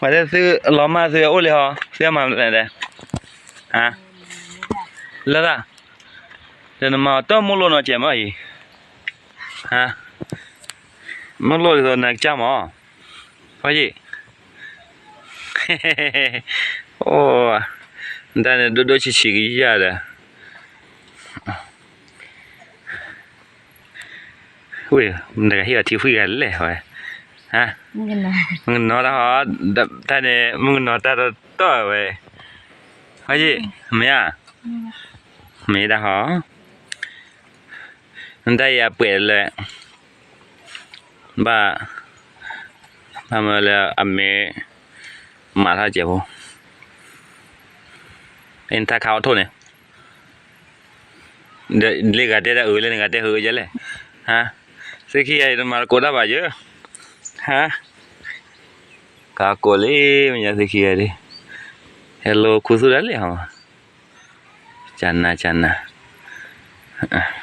ပှၤတဲသုလီၤမၢ်သုအိၣ်လံဟီ, သုမၤလဲၣ်, လၢ, ဒီးနမၤအီၤတၢ်မိၢ်လိၣ်နီၤကဲးမ့ၢ်အံၤ, မိၢ်လိၣ်ဒ်သိးနကစၢ်မး, ဖီယံာ်, အိၣ်, တၢ်န့ၣ်ဒိၣ်ဒိၣ်ဆံးဆံးကယၢ်ဒီး ဝ့ၢ်, နကဟ့ၣ်အီၤထံဖှံဂၤလဲၣ်ဝဲ, မုၣ်ကနီၤတၢ်ဟီ, တၢ်န့ၣ် မုၣ်ကနီၤတၢ်တတီၢ်ဝဲ, ဟဲယ့ၣ်, မ့ၢ်ဧါ, မ့ၢ်တၢ်ဟီ, နတၢ်အံၤအပှဲၤလၢ ဘၣ်, ဘၣ်မနုၤလၢအမ့ၢ် မၤထီၣ်စဲးဖိ, အ့ၣ်နတၢ်ခါအိၣ်ထိၣ်န့ၣ်, လၢဂၤတဲတၢ်အုးလၢနဂၤတဲဟုးယဲလဲၣ်, ဟါ, သုခံဂၤအံၤတမၤတကိးတၢ်ဘၣ်ယၢ, ဟါ, ကကိးလံ, မ့ၢ်ညါသုခံဂၤဒ်, ဟဲလိခူသူၣ်ဒၣ်လဲၣ်ဟီ, ကနၤကနၤ